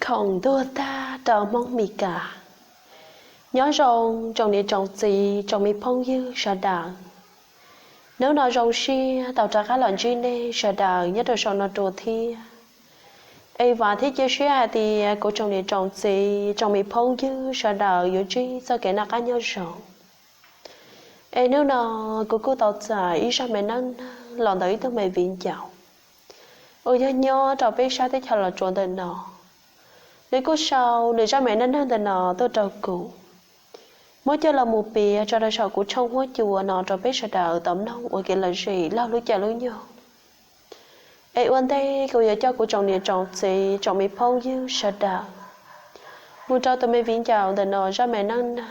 Khoom tuag tag rau Hmoob Mes Kas. Nyob zoo tsoom niam tsoom txiv tsoom me phooj ywg sawv daws. Hnub no zoo siab tau rov qab los ntsib nej sawv daws nyob rau saum no dua thiab. Es vam thiab cia siab hais tias kuv tsoom niam tsoom txiv tsoom me phooj ywg sawv daws yuav ntsib txoj kev noj qab nyob zoo. Es hnub no kuv kuj tau txais ib zaj me neej neeg los ntawm ib tug me viv ncaus uas yog nyob rau peb sab teb chaws Los Tsuas ntawm no. Nws kuj sau nws zaj me neej neeg ntawm no tuaj rau kuv, muab coj los mus piav tso rau saum kuv tshooj huab cua no rau peb sawv daws tau mloog ua kev lom zem laug lub caij lub nyoog. Es ua ntej kuv yuav coj kuv tsoom niam tsoom txiv tsoom me phooj ywg sawv daws mus rau tus me viv ncaus ntawm no zaj me neej neeg,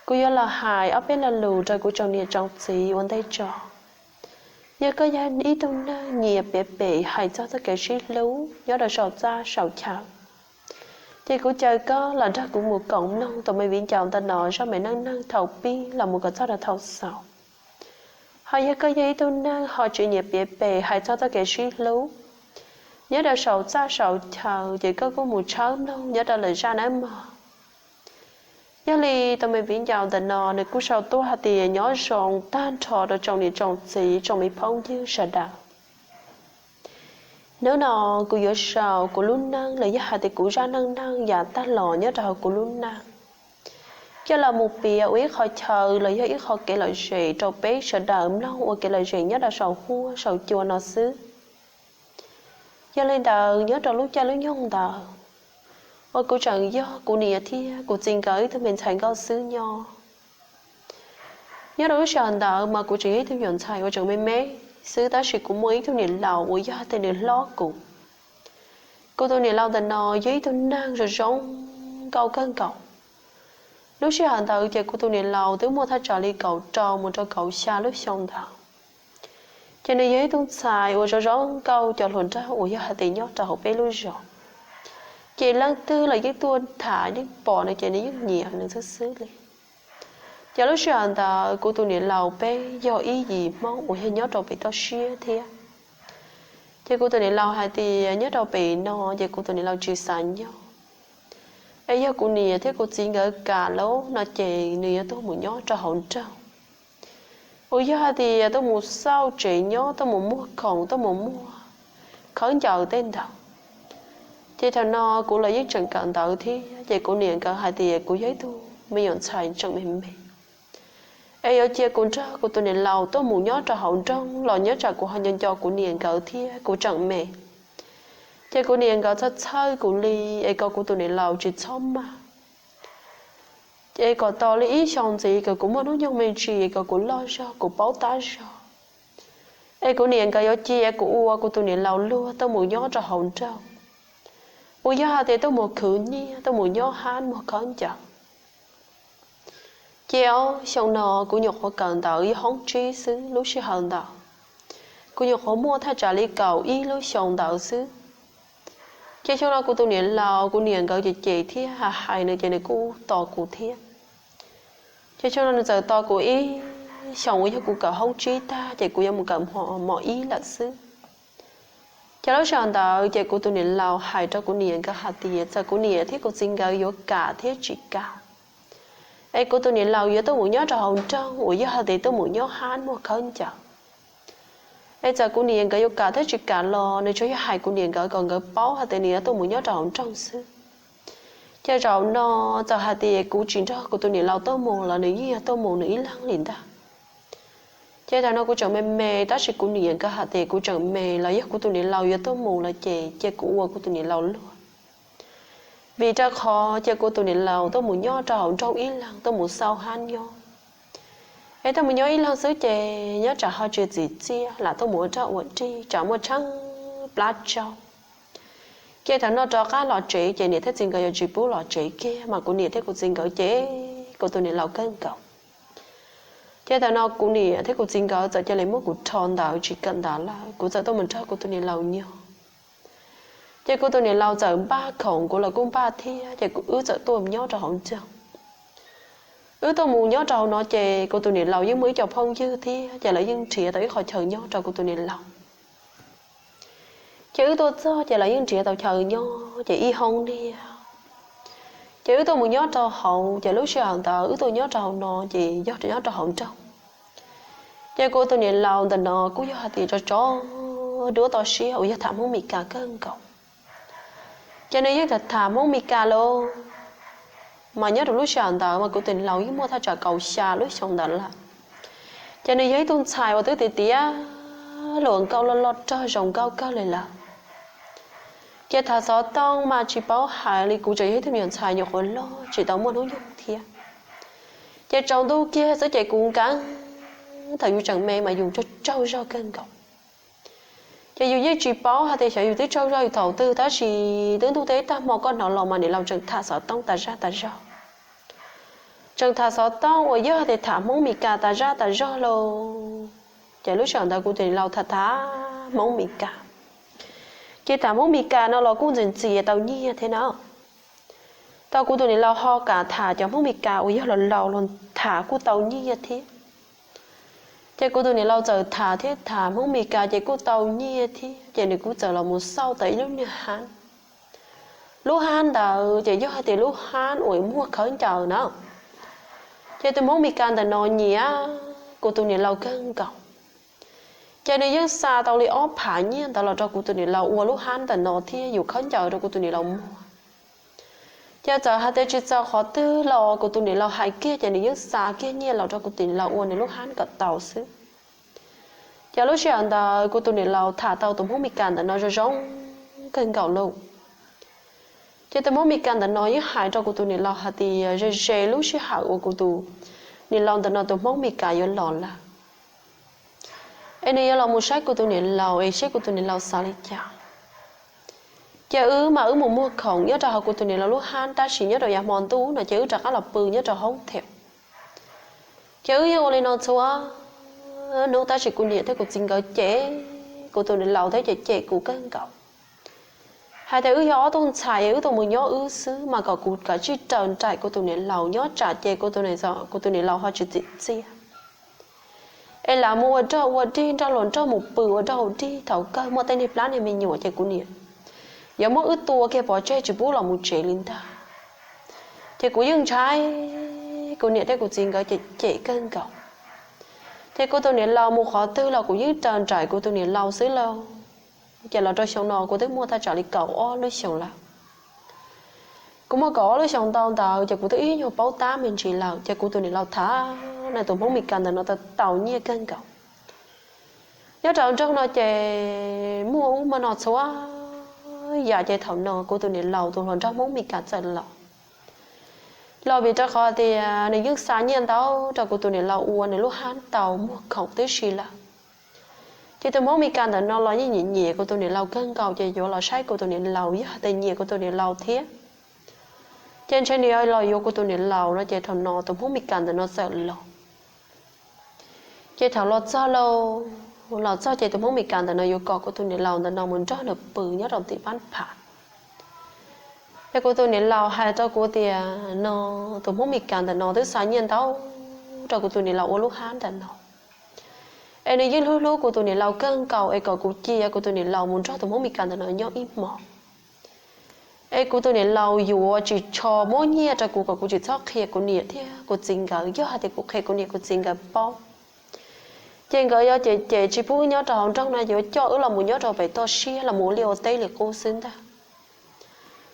kuv yuav los hais ob peb lo lus rau kuv tsoom niam tsoom txiv ua ntej tso. Yog koj yog ib tug neeg nyiam piav pem hais txog txoj kev sib hlub nyob rau saum txaj saum chaw, ces kuv caw koj los nrog kuv mus koom mloog tus me viv ncaus ntawm no zaj me neej neeg thaum pib los mus kom txog rau thaum xaus. Ho yog koj yog ib tug neeg ho tsis nyiam piav pem hais txog txoj kev sib hlub nyob rau saum txaj saum chaw, ces koj kuj mus tshawb mloog nyob rau lwm zaj nawb mog. Yog li tus me viv ncaus ntawm no nws kuj sau tuaj hais tias nyob zoo tag nrho rau tsoom niam tsoom txiv tsoom me phooj ywg sawv daws. Hnub no kuv yuav sau kuv lub neej los yog hais tias kuv zaj neej neeg yav tag los nyob rau hauv kuv lub neej coj los mus piav ua ib qho chaw los yog ib qho kev lom zem rau peb sawv daws mloog ua kev lom zem nyob rau saum huab saum cua no xwb. Yog li ntawd nyob rau lub caij lub nyoog ntawd uas kuv tseem yog kuv niam thiab kuv txiv nkawd ib tug me ntxhais nkauj xwb nyob. Nyob rau lub sij hawm ntawd mas kuv tseem yog ib tug me nyuam ntxhais uas tseem me me xwb, tab sis kuv muaj ib tug niam laus uas yog tias nws hlob kuv. Kuv tus niam laus ntawm no yog ib tug neeg zoo zoo nkauj kawg nkaus. Lub sij hawm ntawd ces kuv tus niam laus twb muaj thaj tsam li kaum rau mus rau kaum xya lub xyoo ntawd. Ces nws yog ib tug ntxhais uas zoo zoo nkauj cov hluas nraug uas yog hais tias nyob rau hauv peb lub zos, ces leej twg los yeej tuaj tham yeej pom nws ces nws yeej nyiam nws xwb xwb li. Ces lub sij hawm ntawd kuv tus niam laus peb yog ib yim Hmoob uas yog nyob rau pem toj siab thiab. Ces kuv tus niam laus hais tias nyob rau pem no ces kuv tus niam laus tsis xav nyob, es yog kuv niam thiab kuv txiv nkawd kam lawm no ces nws yuav tuaj mus nyob rau hauv nroog, uas yog hais tias tuaj mus xauj tsev nyob, tuaj mus muag khoom, tuaj mus muag khaub ncaws tej ntawd. Ces thaum no kuv los yeej tseem kawm ntawv thiab, ces kuv niam nkawd hais tias kuv yog ib tug me nyuam ntxhais tseem me me, es yuav cia kuv nrog kuv tus niam laus tuaj mus nyob rau hauv nroog los nyob tsam kuv ho nco nco kuv niam nkawd thiab kuv tseem me. Ces kuv niam nkawd txhawj txhawj kuv li, es kom kuv tus niam laus tsis txhob maj, es kom tos li ib xyoos ntxiv kom kuv muaj hnub nyoog me ntsis kom kuv loj zog kuv paub tab zog, es kuv niam nkawd yuav cia kuv ua kuv tus niam laus luag tuaj mus nyob rau hauv nroog, uas yog hais tias tuaj mus khwv nyiaj, tuaj mus nyob hab muag khaub ncaws. Ces ob xyoo no kuv nyuam qhuav kawm ntawv yog hoob tsib xwb, lub sij hawm ntawd kuv nyuam qhuav muaj thaj tsam li kaum ib lub xyoo ntawd xwb. Ces xyoo no kuv tus niam laus kuv niam nkawd cem cem thiab hais hais nws ces nws kuj tos kuv thiab. Ces xyoo no nws txawm tos kuv ib xyoos uas yog kuv kawm hoob tsib tag ces kuv yuav mus kawm mos ib lawm xwb. Ces lub sij hawm ntawd ces kuv tus niam laus hais rau kuv niam nkawd hais tias txawm kuv niam thiab kuv txiv nkawd yuav kam thiab tsis kam, es kuv tus niam laus yuav tuaj mus nyob rau hauv nroog uas yog hais tias tuaj mus nyob hab muag khaub ncaws. Es txawm kuv niam nkawd yuav kam thiab tsis kam los nws tsuas yog hais kuv niam nkawd kom nkawd paub hais tias nws yuav tuaj mus nyob rau hauv nroog xwb. Ces zaum no txawm hais tias kuv tsis nrog kuv tus niam laus tuaj mus los nws yeej yog tuaj mus nws ib leeg li ntag. Ces thaum no kuv tseem me me tab sis kuv niam nkawd hais tias kuv tseem me los yog kuv tus niam laus yuav tuaj mus los ces cia kuv ua kuv tus niam laus luag. Vim rau qhov ces kuv tus niam laus tuaj mus nyob rau hauv nroog ib leeg tuaj mus xauj hab nyob, es tuaj mus nyob ib leeg xwb ces nyob tsam ho tsis txim txiaj lam tuaj mus ua rog ua rig tsam muaj tsheeb plab tsaug. Ces thaum no rov qab los tsev ces niam thiab txiv nkawd yuav tsis pub los tsev kiag mas kuv niam thiab kuv txiv nkawd cem kuv tus niam laus kawg nkaus. Ces thaum no kuv niam thiab kuv txiv nkawd txawm cia li muab kuv rho ntawd tsis kawm ntawv lawm, kuv txawm tuaj mus nrog kuv tus niam laus nyob. Ces kuv tus niam laus txawm npaj khoom, kuv los kuj npaj thiab, ces wb txawm tuaj nyob rau hauv nroog. Wb tuaj mus nyob rau hauv no ces kuv tus niam laus yeej muaj ib co phooj ywg thiab, ces lawv yeej nrhiav tau ib qhov chaw nyob rau kuv tus niam laus. Ces wb tuaj txog ces lawv yeej nrhiav tau chaw nyob ces ib hoob niag. Ces wb tuaj mus nyob rau hauv, ces lub sij hawm ntawd wb tuaj nyob rau hauv no ces yog nyob rau hauv nroog. Ces kuv tus niam laus ntawm no kuj yog hais tias tso tso duab toj siab uas yog tham Hmoob Mes Kas kawg nkaus. Ces nws yeej tham tham Hmoob Mes Kas lawm, mas nyob rau lub sij hawm ntawd mas kuv tus niam laus yeej muaj thaj tsam kaum xya lub xyoo ntawd lawm. Ces nws yog ib tug ntxhais uas twb tiav tiav hluas nkauj loj loj rog zoo nkauj kawg li lawm. Ces tham xov tooj mas tsis paub hais li, kuv tseem yog ib tug me nyuam ntxhais nyuam qhuav loj tsis tau muaj hnub nyoog thiab. Ces tsaus ntuj kiag xwb ces kuv nkees, thaum yus tseem me mas yus tsaug tsaug zog kawg nkaus. Ces yus yeej tsis paub hais tias xyov yus twb tsaug zog thaum twg, tab sis twb ntuj teb tag hmo koj hnov los mas niam laus tseem tham xov tooj tas zaj tas zog. Tseem tham xov tooj uas yog tias tham Hmoob Mes Kas tas zaj tas zog lauj. Ces lub sij hawm ntawd kuv tus niam laus tham tham Hmoob Mes Kas. Ces tham Hmoob Mes Kas no los kuj ntxias ntxias tau nyiaj thiab na. Tau kuv tus niam laus ho kam tham cov Hmoob Mes Kas uas yog laus laus los tham kuj tau nyiaj thiab. Ces kuv tus niam laus txawm tham thiab tham Hmoob Mes Kas ces kuj tau nyiaj thiab, ces nws kuj txawm los mus xauj tau ib lub niag hab. Lub hab ntawd ces yog hais tias lub hab uas muag khaub ncaws na. Ces tus Hmoob Mes Kas ntawm no nyiam kuv tus niam laus kawg nkaus. Ces nws yeej xa tau li ob phav nyiaj ntawd los rau kuv tus niam laus ua lub hab ntawm no thiab yuav khaub ncaws rau kuv tus niam laus muag. Ces txawm hais tias tsis txaus qhov twg los kuv tus niam laus hais kiag ces nws yeej xa kiag nyiaj los rau kuv tus niam laus ua nws lub hab kom tau xwb. Ces lub sij hawm ntawd kuv tus niam laus tham tau tus Hmoob Mes Kas ntawm no zoo zoo kawg nkaus lauj. Ces tus Hmoob Mes Kas ntawm no yeej hais rau kuv tus niam laus hais tias ze ze lub sij hawm uas kuv tus niam laus ntawm no tus Hmoob Mes Kas yuav los lawm es nws yuav los mus saib kuv tus niam laus es saib kuv tus niam laus xav li cas. Ces wb mas wb mus muag khoom nyob rau hauv kuv tus niam laus lub hab, tab sis nyob rau yav hmo ntuj no ces wb rov qab los pw nyob rau hoob them. Ces wb yeej ua li no txhua hnub, tab sis kuv niam thiab kuv txiv nkawd cem kuv tus niam laus thiab cem cem kuv kawg nkaus, hais tias wb yog ob tug ntxhais wb tuaj mus nyob wb xwb mas kom kuv kav tsij raws nraim kuv tus niam laus, nyob tsam ces kuv tus niam laus ho tsis txim txiaj es lam mus ua rog ua dig nrog luag nrog mus pw ua rog ua dig, thaum kawg muaj tej niag plab niag me nyuam ces kuv niam yuav muab wb tua kiag pov tseg tsis pub los mus tsev li ntag. Ces kuv yeej ntshai kuv niam thiab kuv txiv nkawd cem cem kawg nkaus. Ces kuv tus niam laus mus qhov twg los kuv yeej raws nraim kuv tus niam laus xwb lauj. Ces los rau xyoo no kuv twb muaj thaj tsam li kaum ob lub xyoos lawm. Kuv muaj kaum ob lub xyoos ntau ntawd ces kuv twb ib nyuag paub tab me ntsis lawm, ces kuv tus niam laus tham nws tus Hmoob Mes Kas ntawm no tau nyiaj kawg nkaus. Nyob rau nroog no ces muaj ub muaj no txhua yam, ces thaum no kuv tus niam laus tus hluas nraug Hmoob Mes Kas txawm los. Los vim rau qhov tias nws yeej xa nyiaj ntau rau kuv tus niam laus ua nws lub hab tau muag khoom tib si lawm. Ces tus Hmoob Mes Kas ntawm no los yeej nyiam nyiam kuv tus niam laus kawg nkaus, ces yuav los saib kuv tus niam laus, yog hais tias nyiam kuv tus niam laus thiab ces ntshe nws yuav los yuav kuv tus niam laus no. Ces thaum no tus Hmoob Mes Kas ntawm no txawm los. Ces thaum los txog lauj, los txog ces tus Hmoob Mes Kas ntawm no yuav kom kuv tus niam laus ntawm no mus nrog nws pw nyob rau tim pab pham. Ces kuv tus niam laus hais rau kuv tias no, tus Hmoob Mes Kas ntawm no twb xa nyiaj ntau rau kuv tus niam laus ua lub hab ntawm no, es nws yeej hlub hlub kuv tus niam laus kawg nkaus, es kom kuv cia kuv tus niam laus mus nrog tus Hmoob Mes Kas ntawm no nyob ib hmos. Es kuv tus niam laus yuav tsis tso muab nyiaj rau kuv kom kuv tsis txhob qhia kuv niam thiab kuv txiv nkawd, yog hais tias kuv qhia kuv niam kuv txiv nkawd paub ces nkawd yuav cem cem tsis pub wb nyob rau hauv nroog no, yuav coj wb los mus nyob rau pem toj siab los mus ua liaj ua teb li qub xwb ntag.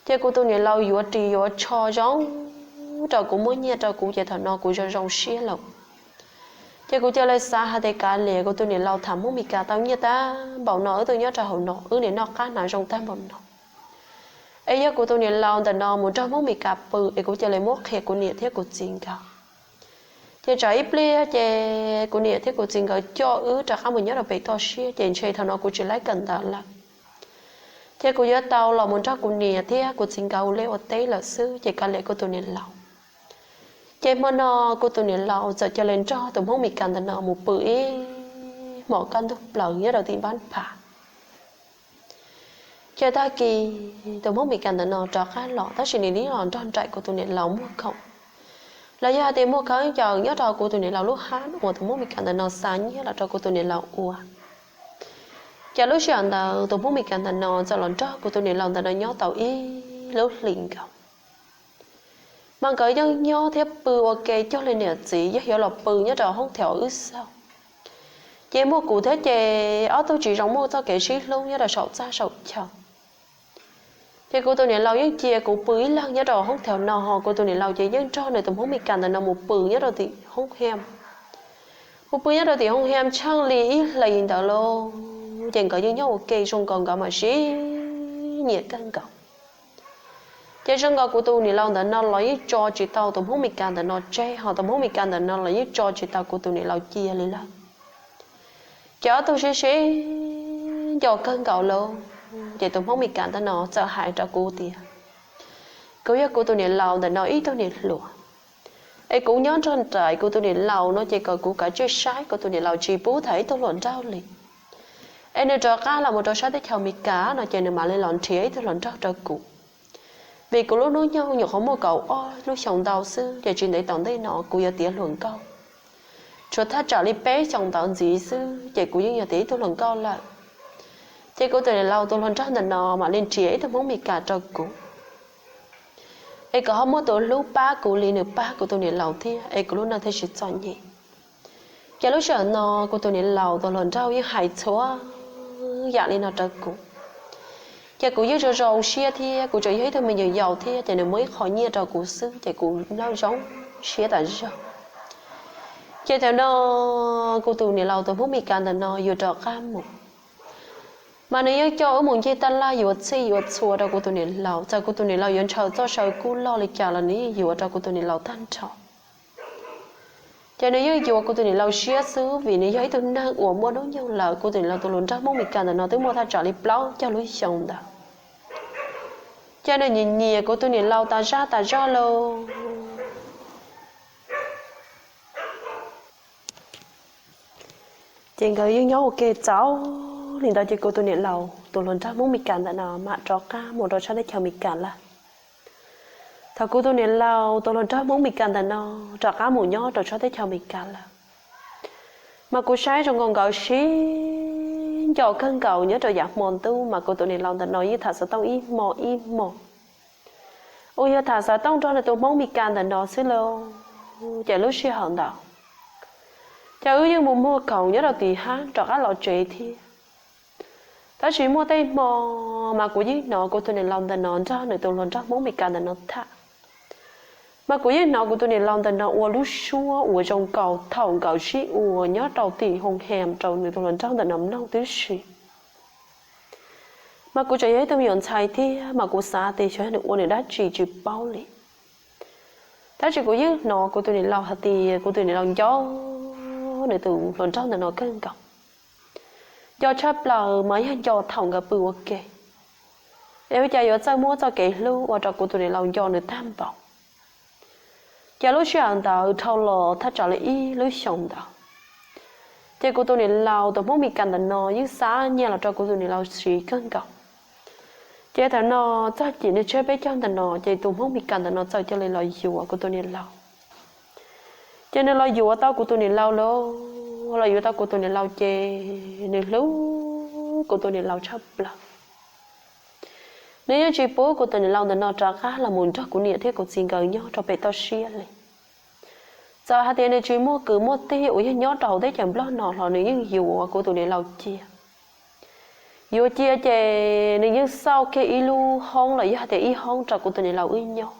Ces kuv tus niam laus yuav ris yuav tsho zoo rau kuv, muab nyiaj rau kuv, ces thaum no kuv zoo zoo siab lawm. Ces kuv cia li xav hais tias kav liam, kuv tus niam laus tham Hmoob Mes Kas tau nyiaj tag npaum no, wb twb nyob rau hauv no wb niaj noj qab hnav zoo tag npaum no, es yog kuv tus niam laus ntawm no mus nrog Hmoob Mes Kas pw es kuv cia li muab qhia kuv niam thiab kuv txiv nkawd. Ces tsam ib pliag ces kuv niam thiab kuv txiv nkawd coj wb rov qab mus nyob rau pem toj siab, ces ntshe thaum no kuv tsis laib kawm ntawv lawm. Ces kuv yuav tau los mus nrog kuv niam thiab kuv txiv nkawd ua liaj ua teb lawm xwb, ces kav liam kuv tus niam laus. Ces hmo no kuv tus niam laus txawm cia li nrog tus Hmoob Mes Kas ntawm no mus pw ib hmos kaj ntug plaws nyob rau tim npab phav. Ces tag kis tus Hmoob Mes Kas ntawm no rov qab los, tab sis nws los nrog nraim kuv tus niam laus muag khoom, los yog hais tias muag khaub ncaws nyob rau kuv tus niam laus lub hab uas tus Hmoob Mes Kas ntawm no xa nyiaj los rau kuv tus niam laus ua. Ces lub sij hawm ntawd tus Hmoob Mes Kas ntawm no txawm los nrog kuv tus niam laus ntawm no nyob tau ib lub hlis nkaus. Mas nkawd yeej nyob thiab pw ua ke cuag li niam txiv, yog yuav los pw nyob rau hoob thev wb xauj. Ces muaj kuv thiab ces ob tug tsis zoo muaj txoj kev sib hlub nyob rau saum txaj saum chaw. Ces kuv tus niam laus yeej cia kuv pw ib leeg nyob rau hoob thev no, ho kuv tus niam laus ces yeej nrog nws tus Hmoob Mes Kas ntawm no mus pw nyob rau tim hoob hia. Mus pw nyob rau tim hoob hia tsheej li ib hlis ntawd lauj, ces nkawd yeej nyob ua ke zoo nkaus nkawd mam sib nyiam kawg nkaus. Ces zoo nkaus kuv tus niam laus ntawm no los yeej tso tsis tau tus Hmoob Mes Kas ntawm no tseg, ho tus Hmoob Mes Kas ntawm no los yeej tso tsis tau kuv tus niam laus cia li lawm. Ces ob tug sib sib nco kawg nkaus lauj, ces tus Hmoob Mes Kas ntawm no txawm hais rau kuv tias, kuv yog kuv tus niam laus ntawm no ib tug niam hluas, es kuv nyob nrog nraim kuv tus niam laus no ces kom kuv kav tsij saib kuv tus niam laus tsis pub tham ib tug hluas nraug li. Es nws rov qab los mus rau sab teb chaws Amelikas no ces nws mam li los nrhiav ib tug hluas nraug rau kuv. Vim kuv lub hnub nyoog nyuam qhuav muaj kaum ob lub xyoo ntau xwb, ces tsis ntev tom ntej no kuv yuav tiav hluas nkauj. Tshuav thaj tsam li peb xyoo ntawd ntxiv xwb ces kuv yeej yuav tiav ib tug hluas nkauj lawm. Ces kuv tus niam laus tus hluas nraug ntawm no mam li nrhiav ib tug Hmoob Amelikas rau kuv. Es kom ho muaj tus hlub pab kuv li nws pab kuv tus niam laus thiab, es kuv lub neej thiaj tsis txom nyem. Ces lub sij hawm no kuv tus niam laus tus hluas nraug yeej hais txhua yam li no rau kuv. Ces kuv yeej zoo zoo siab thiab, kuv tseem yog ib tug me nyuam yaus thiab, ces nws muab ib qho nyiaj rau kuv xwb ces kuv nplooj zoo siab tas zog. Ces thaum no kuv tus niam laus tus Hmoob Amelikas ntawm no yuav rov qab mus, mas nws yeej coj wb mus ncig taj laj yuav txhij yuav txhua rau kuv tus niam laus, txawm kuv tus niam laus yuav ntshaw txoj saw kuj loj li cas los nws yeej yuav rau kuv tus niam laus tag nrho. Ces nws yeej yuav kuv tus niam laus siab xwb, vim nws yog ib tug neeg uas muaj hnub nyoog lawm, kuv tus niam laus tus hluas nraug Hmoob Amelikas ntawm no twb muaj thaj tsam li plaub caug lub xyoo ntawd. Ces nws nyiam nyiam kuv tus niam laus tas zaj tas zog lauj. Ces nkawd yeej nyob ua ke txaus li ntawd ces kuv tus niam laus tus hluas nraug Hmoob Amelikas ntawm no mam rov qab mus rau sab teb chaws Amelikas lawm. Thaum kuv tus niam laus tus hluas nraug Hmoob Amelikas ntawm no rov qab mus nyob rau sab teb chaws Amelikas lawm, mas kuv saib zoo nkaus nkawd sib nco kawg nkaus nyob rau yav hmo ntuj, mas kuv tus niam laus ntawm no yeej tham xov tooj ib hmo ib hmo, uas yog tham xov tooj nrog nws tus Hmoob Amelikas ntawm no xwb lauj. Ces lub sij hawm ntawd ces wb yeej mus muag khoom nyob rau tim hab rov qab los tsev thiab. Tab sis muaj tej hmo mas kuv yeej hnov kuv tus niam laus ntawm no nrog nws tus hluas nraug Hmoob Amelikas ntawm no tham, mas kuv yeej hnov kuv tus niam laus ntawm no ua lub suab uas zoo nkaus thaum nkawd sib ua nyob rau tim hoo hem rau nws tus hluas nraug ntawm no mloog tib si. Mas kuv tseem yog ib tug me nyuam ntxhais thiab, mas kuv xav tias xyov nws ua nws dab tsi tsis paub li. Tab sis kuv yeej hnov kuv tus niam laus hais tias kuv tus niam laus nco nws tus hluas nraug ntawm no kawg nkaus, nco tshaj plaws mas yog nco thaum nkawd pw ua ke, es ua cas yuav txawj muab txoj kev hlub ua rau kuv tus niam laus nco nws tag npaum. Ces lub sij hawm ntawd dhau los thaj tsam li ib lub xyoos ntawd, ces kuv tus niam laus tus Hmoob Amelikas ntawm no yeej xa nyiaj los rau kuv tus niam laus siv kawg nkaus. Ces thaum no txog ces niaj tshiab peb caug ntawm no ces tus Hmoob Amelikas ntawm no txawm cia li los yuav kuv tus niam laus. Ces nws los yuav tau kuv tus niam laus lauj, los yuav tau kuv tus niam laus ces nws hlub kuv tus niam laus tshaj plaws. Nws yeej tsis pub kuv tus niam laus ntawm no rov qab los mus nrog kuv niam thiab kuv txiv nkawd nyob rau pem toj siab li. Txawm hais tias nws tsis muaj kwv muaj tij uas yog nyob rau hauv teb chaws Nplog no los nws yeej yuav kuv tus niam laus cia. Yuav cia ces nws yeej xauj kiag ib lub hoob los yog hais tias ib hoob rau kuv tus niam laus wb nyob.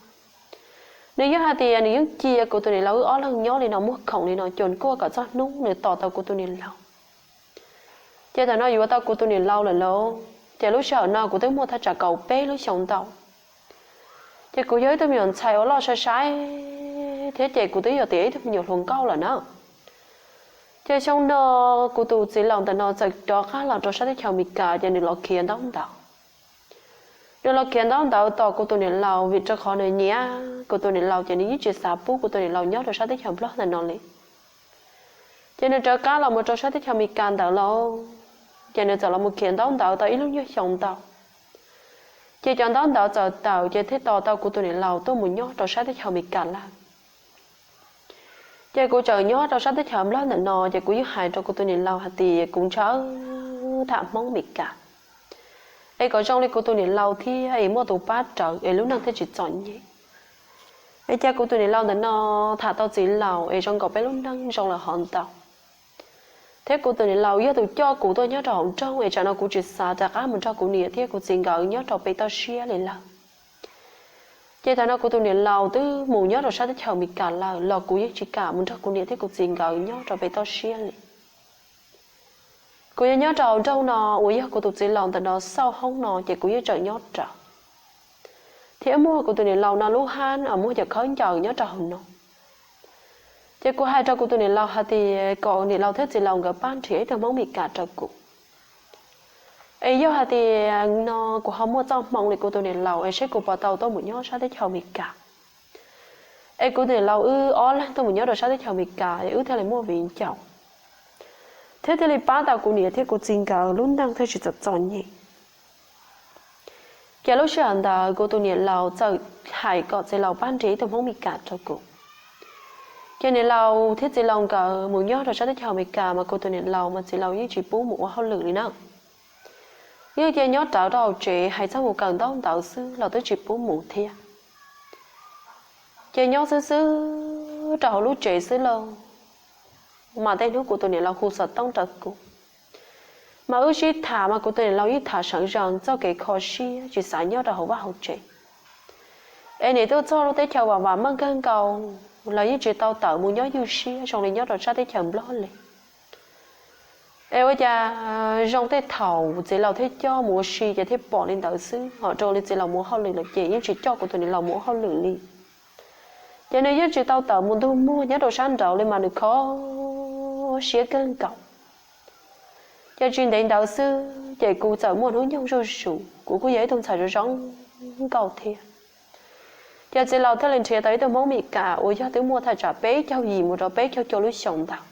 Nws yeej hais tias nws yeej cia kuv tus niam laus wb ob leeg nyob li no muag khoom li no cuag kom txog hnub nws tos tau kuv tus niam laus. Ces thaum no yuav tau kuv tus niam laus lawm lauj, ces lub sij hawm no kuv twb muaj thaj tsam kaum peb lub xyoo ntau. Ces kuv yog ib tug me nyuam ntxhais uas loj sai sai thiab ces kuv twb yuav tiav ib tug me nyuam hluas nkauj lawm na. Ces xyoo no kuv tus txiv laus ntawm no txawm rov qab los rau sab teb chaws Amelikas ces nws los khiav ntaub ntawv. Nws los khiav ntaub ntawv tos kuv tus niam laus vim rau qhov nws nyiam kuv tus niam laus ces nws yeej tsis xav pub kuv tus niam laus nyob rau sab teb chaws Nplog ntawm no li. Ces nws rov qab los mus rau sab teb chaws Amelikas ntawd lauj, ces nws txawm los mus khiav ntaub ntawv tau ib lub nyuag xyoo ntau. Ces cov ntaub ntawv txawm tawm ces thiaj tos tau kuv tus niam laus tuaj mus nyob rau sab teb chaws Amelikas lawm. Ces kuv tseem nyob rau sab teb chaws Nplog ntawm no ces kuv yeej hais rau kuv tus niam laus hais tias kuv ntshaw tham Hmoob Mes Kas, es kom zoo li kuv tus niam laus thiab es muaj tus pab rawv es lub neej thiaj tsis txom nyem. Es cas kuv tus niam laus ntawm no tham tau txiv laus es zoo nkaus peb lub neej zoo lawm hov ntau. Thiab kuv tus niam laus yog tus coj kuv tuaj nyob rau hauv nroog es tsam no kuv tsis xav rov qab mus nrog kuv niam thiab kuv txiv nkawd nyob rau pem toj siab li lawm. Ces thaum no kuv tus niam laus twb mus nyob rau sab teb chaws Amelikas lawm los kuv yeej tsis kam mus nrog kuv niam thiab kuv txiv nkawd nyob rau pem toj siab li. Kuv yog nyob rau hauv nroog no uas yog kuv tus txiv laus ntawm no xauj hoob no ces kuv yeej tseem nyob rau, thiab muaj kuv tus niam laus no lub hab muaj cov khaub ncaws nyob rau hauv no. Ces kuv hais rau kuv tus niam laus hais tias kom niam laus thiab txiv laus nkawd pab nrhiav ib tug Hmoob Mes Kas rau kuv. Es yog hais tias no kuv ho muaj txoj hmoo li kuv tus niam laus es seb kuv puas tau tuaj mus nyob sab teb chaws Amelikas. Es kuv tus niam laus wb ob leeg tuaj mus nyob rau sab teb chaws Amelikas es wb thiaj li muaj viv ncaus, thiab thiaj li pab tau kuv niam thiab kuv txiv nkawd lub neej thiaj tsis txom txom nyem. Ces lub sij hawm ntawd kuv tus niam laus txawm hais kom txiv laus pab nrhiav ib tug Hmoob Mes Kas rau kuv. Ces niam laus thiab txiv laus nkawd mus nyob rau sab teb chaws Amelikas mas kuv tus niam laus mas txiv laus yeej tsis pub mus ua hauj lwm li na. Yeej cia nyob rawv rau hauv tsev hais txog mus kawm ntaub ntawv xwb los twb tsis pub mus thiab. Ces nyob xwb xwb rau hauv lub tsev xwb lauj, mas tej hnub kuv tus niam laus hu xov tooj rau kuv, mas wb sib tham mas kuv tus niam laus yeej tham seev zees txoj kev kho siab tsis xav nyob rau hauv vaj hauv tsev. Es nim tuaj txog lub teb chaws vam vam meej kawg nkaus los yeej tsis tau tawm mus nyob ywj siab zoo li nyob rau sab teb chaws Nplog li. Es ua cas zoo tej thaum txiv laus thiaj coj mus ua si ces thiaj pom li ntawd xwb, ho rau li txiv laus mus hauj lwm lawm ces yeej tsis coj kuv tus niam laus mus ua hauj lwm li. Ces nws yeej tsis tau tawm mus ntug muag nyob rau sab nraud li mas nws kho siab kawg nkaus. Ces tsis ntev ntawd xwb ces kuv txawm muaj hnub nyoog zuj zus, kuv kuj yog ib tug ntxhais zoo zoo nkauj thiab. Ces txiv laus thiaj li nrhiav tau ib tug Hmoob Mes Kas uas yog twb muaj thaj tsam peb caug yim mus rau peb caug cuaj lub xyoos ntawd,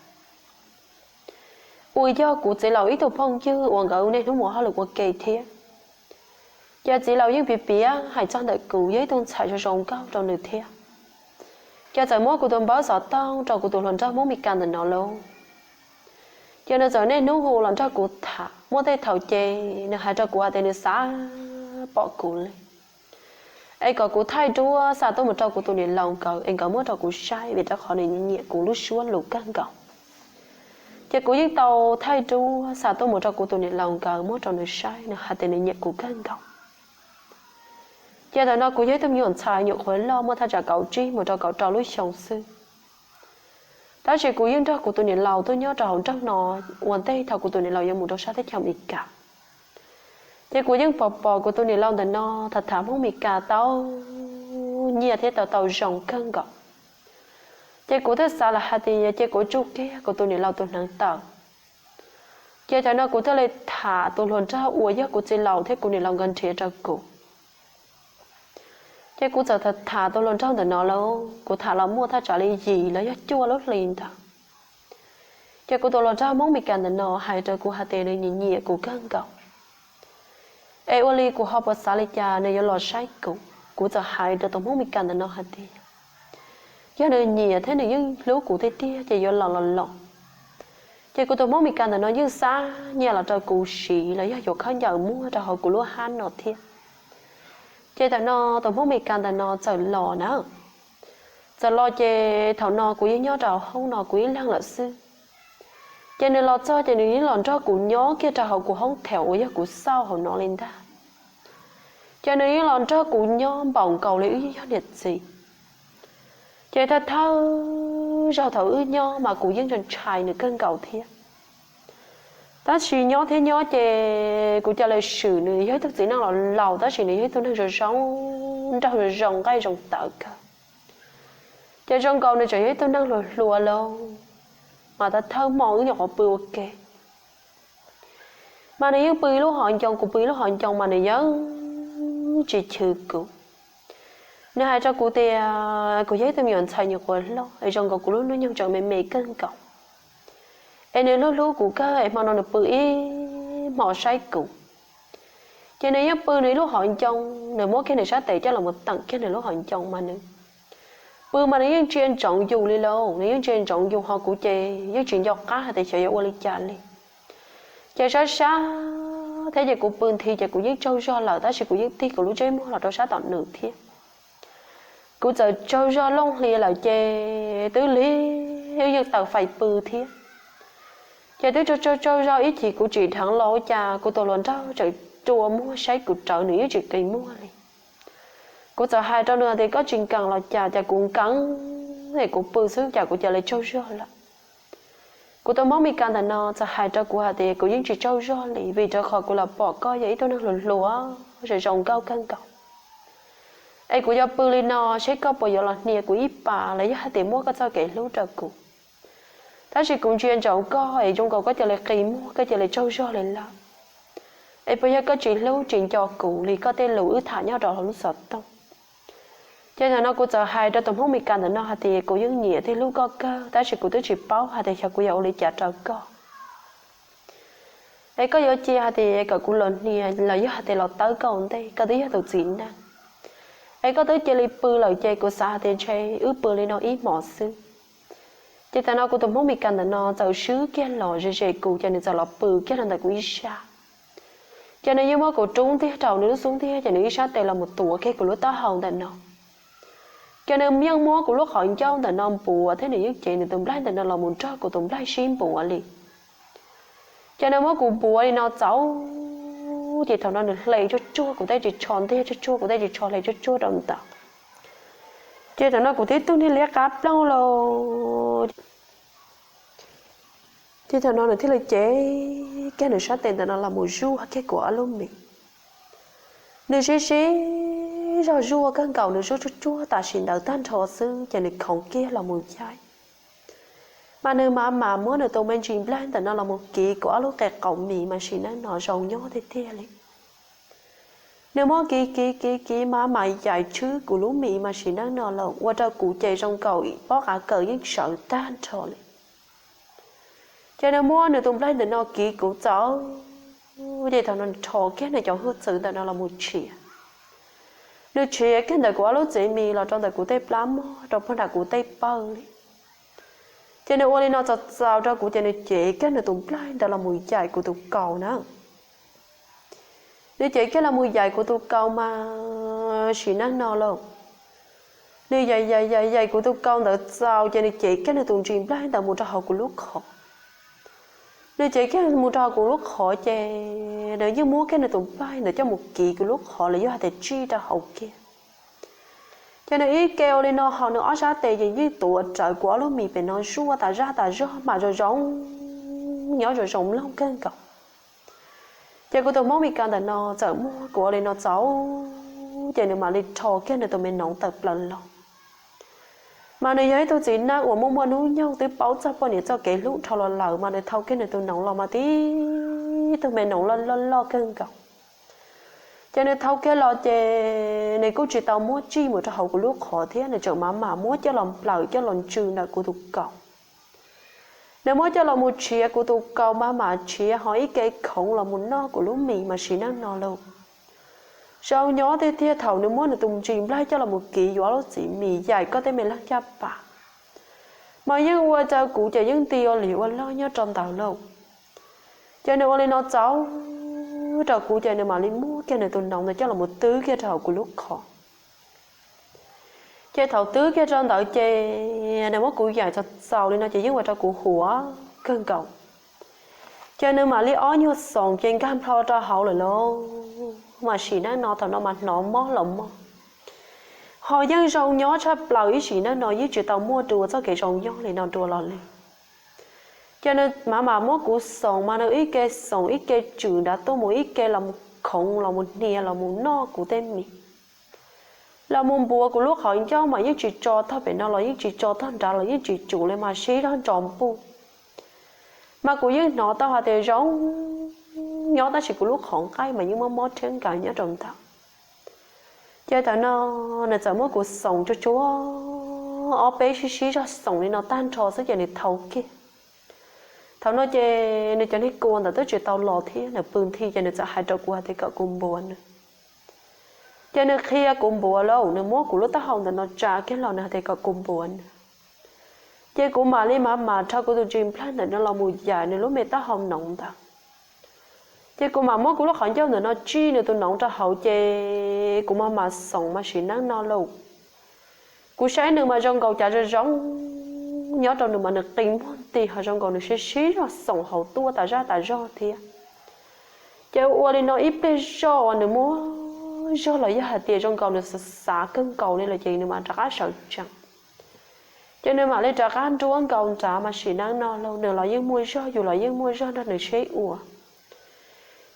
uas yog kuv txiv laus ib tug phooj ywg uas nkawd niaj hnub mus hauj lwm ua ke thiab. Ces txiv laus yeej piav piav hais txog ntawm kuv yog ib tug ntxhais zoo zoo nkauj rau nws thiab. Ces txawm muab kuv tus npawb xov tooj rau kuv tus hluas nraug Hmoob Mes Kas ntawm no lauj. Ces nws txawm niaj hnub hu los nrog kuv tham, muaj tej thaum ces nws hais rau kuv hais tias nws xav pom kuv li, es kom kuv thaij duab xa tuaj mus rau kuv tus niam laus nkawd es nkawd muab rau kuv saib vim rau qhov nws nyiam kuv lub suab lus kawg nkaus. Ces kuv yeej tau thaij duab xa tuaj mus rau kuv tus niam laus nkawd muab rau nws saib, nws hais tias nws nyiam kuv kawg nkaus. Ces thaum no kuv yog ib tug me nyuam ntxhais nyuam qhuav loj muaj thaj tsam kaum tsib mus rau kaum rau lub xyoo xwb. Tab sis kuv yeej nrog kuv tus niam laus tuaj nyob rau hauv nroog no ua ntej thaum kuv tus niam laus yuav mus rau sab teb chaws Amelikas. Ces kuv yeej pom pom kuv tus niam laus ntawm no tham tham Hmoob Mes Kas tau nyiaj thiab tau tau zoo kawg nkaus. Ces kuv thiaj xav lawm hais tias ces kuv tsum kiag kuv tus niam laus tus hneev taw. Ces thaum no kuv thiaj li tham tus hluas nraug uas yog kuv txiv laus thiab kuv niam laus nkawd nrhiav rau kuv. Ces kuv txawm tham tham tus hluas nraug ntawm no lauj, kuv tham los muaj thaj tsam li yim los yog cuaj lub hli ntawd. Ces kuv tus hluas nraug Hmoob Mes Kas ntawm no hais rau kuv hais tias nws nyiam nyiam kuv kawg nkaus, es ua li kuv ho puas xav li cas nws yuav los saib kuv. Kuv txawm hais rau tus Hmoob Mes Kas ntawm no hais tias yog nws nyiam thiab nws yeej hlub kuv tiag tiag ces yuav los los los. Ces kuv tus Hmoob Mes Kas ntawm no yeej xa nyiaj los rau kuv siv los yog yuav khaub ncaws muag rau hauv kuv lub hab no thiab. Ces thaum no tus Hmoob Mes Kas ntawm no txawm los na. Txawm los ces thaum no kuv yeej nyob rau hauv no kuv ib leeg lawm xwb. Ces nws los txog ces nws yeej los nrog kuv nyob kiag rau hauv kuv hoob theem uas yog kuv xauj hauv no li ntag. Ces nws yeej los nrog kuv nyob npaum nkaus li wb yog niam txiv. Ces thawj thawj zaug thaum wb nyob mas kuv yeej ntshai nws kawg nkaus thiab. Tab sis nyob thiab nyob ces kuv ca le swm nws yog ib tug txiv neej los laus tab sis nws yog ib tug neeg zoo zoo nraug zoo zoo nqaij zoo tawv kawg. Ces zoo nkaus nws tseem yog ib tug neeg hluas hluas lauj, mas thawj thawj hmo wb nyuam qhuav pw ua ke mas nws yeej pw ib lub hauv ncoo kuv pw ib lub hauv ncoo mas nws yeej tsis chwv kuv. Nws hais rau kuv tias kuv yog ib tug me nyuam ntxhais nyuam qhuav hlob es zoo nkaus kuv lub hnub nyoog tseem me me kawg nkaus, es nws hlub hlub kuv kawg es hmo no nws pw ib hmo saib kuv. Ces nws yeej pw nws ib lub hauv ncoo, nws muab kiag nws sab tes coj los mus teem kiag nws lub hauv ncoo mas nws pw mas nws yeej ntsia ntsoov yus li lauj, nws yeej ntsia ntsoov yus ho kuv ces yeej tsis nco qab hais tias xyov yuav ua li cas li. Ces sab sab thiab ces kuv pw nthi ces kuv yeej tsaug zog lawm, tab sis kuv yeej tig kuv lub ntsej muag los rau sab tom nws thiab. Kuv txawm tsaug zog looj hlias lawm ces twb lig, yeej tawm fais pw thiab. Ces twb tsaug tsaug zog ib chim kuv tsim dheev los ua cas kuv tus hluas nraug tseem rua muag saib kuv rawv, nws yeej tsis qis muag li. Kuv txawm hais rau nws hais tias koj tsis nkees los cas, cas kuv nkees es kuv pw xwb cas kuv cia li tsaug zog lawm. Kuv tus Hmoob Mes Kas ntawm no txawm hais rau kuv hais tias kuv yeej tsis tsaug zog li, vim rau qhov kuv los pom koj yog ib tug neeg hluas hluas zoo zoo nkauj kawg nkaus. Es kuv yuav pw li no seb koj puas yuav los hnia kuv ib pas los yog hais tias muab koj txoj kev hlub rau kuv. Tab sis kuv ntsia ntsoov koj es zoo nkaus koj cia li qis muag, koj cia li tsaug zog li lawm. Es puas yog koj tsis hlub tsis nco kuv li, koj tej lus wb tham nyob rau hauv lub xov tooj? Ces thaum no kuv txawm hais rau tus Hmoob Mes Kas ntawm no hais tias kuv yeej nyiam thiab hlub koj kawg, tab sis kuv twb tsis paub hais tias xyov kuv yuav ua li cas rau koj. Es koj yuav cia hais tias kom kuv los hnia los yog hais tias los tawb koj ua ntej, koj twb yog tus txiv neej. Es koj twb cia li pw lawm ces kuv xav hais tias ntshe wb pw li no ib hmos xwb. Ces thaum no kuv tus Hmoob Mes Kas ntawm no txawm swb kiag los ze ze kuv, ces nws txawm los pw kiag rau ntawm kuv ib sab. Ces nws yeej muab kuv rub ntiag rau nws lub xub ntiag, ces nws ib sab tes los mus tuav kiag kuv lub taub hau ntawm no. Ces nws yeej muab kuv lub qhov ncauj ntawm no npuav thiab nws yeej cev nws tus nplaig ntawm no los mus nrog kuv tus nplaig sib npuav li. Ces nws muab kuv npuav li no txaus, ces thaum no nws hle tsuag tsuag kuv tej ris tsho ntiag, tsuag tsuag kuv tej ris tsho, hle tsuag tsuag rau ntawd. Ces thaum no kuv tib tug niag liab qab ploog los. Ces thaum no nws thiaj li cev kiag nws sab tes ntawm no los mus zuaj kiag kuv ob lub mis. Nws sib sib zog zuaj kawg nkaus, nws zuaj tsuag tsuag tam sim ntawd tag nrho xwb ces nws khoov kiag los mus yaim. Mas nws mam mam muab nws tus me ntsis nplaig ntawm no los mus kiv kuv ob lub qe qaum mis mas sim neej no zoo nyob tiag tiag li. Nws muab kiv kiv kiv kiv mam mam yaim tshwb kuv lub mis mas sim neej no los ua rau kuv ces zoo nkaus pob qav kaws yeej sawv tag nrho li. Ces nws muab nws tus nplaig ntawm no kiv kuv txaus, ces thaum no nws rho kiag nws cov hwj txwv ntawm no los mus tshiav. Nws tshiav kiag ntawm kuv ob lub txiv mis los rau ntawm kuv tej plab mog rau puag nram kuv tej pawg li. Ces nws ua li no txaus txaus rau kuv ces nws cev kiag nws tus nplaig ntawd los mus yaim kuv tus kaus na. Nws cev kiag los mus yaim kuv tus kaus mas sim neej no lauj. Nws yaim yaim yaim yaim kuv tus kaus ntawd txaus ces nws cev kiag nws tus ntsis nplaig ntawd mus rau hauv kuv lub qhov. Nws cev kiag mus rau hauv kuv lub qhov ces nws yeej muab kiag nws tus nplaig ntawd coj mus kiv kuv lub qhov los yog hais tias tsij rau hauv kiag. Ces nws ib ke ua li no ho nws ob sab tes ces yeej tuav rawv kuv ob lub mis pem no zuaj tas zaj tas zog mas zoo zoo, nyob zoo zoo mloog kawg nkaus. Ces kuv tus Hmoob Mes Kas ntawm no txawm muab kuv ua li no txaus, ces nws mam li rho kiag nws tus me noov tawm plaws los. Mas nws yog ib tug txiv neej uas muaj muaj hnub nyoog twb paub txog poj niam txoj kev hlub dhau los lawm, mas nws thau kiag nws tus noov los mas tib tug me noov loj loj loj kawg nkaus. Ces nws thau kiag los ces nws kuj tsis tau muab tsij mus rau hauv kuv lub qhov thiab, nws tseem mam mam muab coj los nplawm coj los ntsws ntawm kuv tus kaus. Nws muab coj los mus tshiav kuv tus kaus mas mam tshiav ho ib ke khoov los mus noj kuv lub mis mas sim neej no lauj. Zoo nyob tiag tiag thaum nws muab nws tus ntsis nplaig coj los mus kiv yuav lub txiv mis yaim koj tej me leeg caj pas, mas yeej ua rau kuv ces yeej nti ua li ua loj nyob rau ntawd lauj. Ces nws ua li no txaus rau kuv ces nws mam li muab kiag nws tus noov ntawd coj los mus twb kiag rau hauv kuv lub qhov. Ces thaum twb kiag rau ntawd ces nws muab kuv yaim txaus txaus li no ces yeej ua rau kuv huav kawg nkaus. Ces nws mam li ob nyuag xoom ces nkag nplho rau hauv lawm lauj. Mas sim neej no thaum no mas hnov mob los mob, ho yeej zoo nyob tshaj plaws ib sim neej no yeej tsis tau muaj dua txoj kev zoo nyob li no dua los li. Ces nws mam mam muab kuv xoom mas nws ib ke xoom ib ke tswm nrad tuaj mus ib ke los mus khoov los mus hnia los mus noj kuv tej mis, los mus npuav kuv lub qhov ncauj mas yeej tsis tso tog pem no los yeej tsis tso tog nrad los yeej tsis tsum li mas sib zog ntso npuj. Mas kuv yeej hnov tau hais tias zoo nyob tab sis kuv lub qhov nqaij mas yeej mob mob rhiab nkaus nyob rau ntawd. Ces thaum no nws txawm muab kuv xoom tsuag tsuag ob peb sib sib zog xoom li no tag nrho xwb ces nws thau kiag. Thaum no ces nws cov niag kua ntawd twb tsis tau los thiab, nws pw nthi ces nws txawm hais rau kuv hais tias kom kuv npuav nws. Ces nws qhia kuv npuav lauj, nws muab kuv lub taub hau ntawm no tsa kiag los nws hais tias kom kuv npuav nws. Ces kuv mam li mam mam rho kuv tus ntsis nplaig ntawm no los mus yaim nws lub me taub hau noov ntawd. Ces kuv mam muab kuv lub qhov ncauj ntawm no tsij nws tus noov rau hauv ces kuv mas mas xoom mas sim neej no lauj. Kuv saib nws mas zoo nkaus cas zoo zoo, nyob rau nws mas nws qi muag nti ho zoo nkaus nws sib sib zog xoom hauv tuaj tas zaj tas zog thiab. Ces ua li no ib pliag zoj uas nws muab zog los yog hais tias zoo nkaus nws xav xav kawg nkaus li lawm ces nws mam rov qab sawv tsees. Ces nws mam li rov qab nruab nkaus nrad mas sim neej no lauj, nws los yeej muaj zog yus los yeej muaj zog nrog nws sib ua.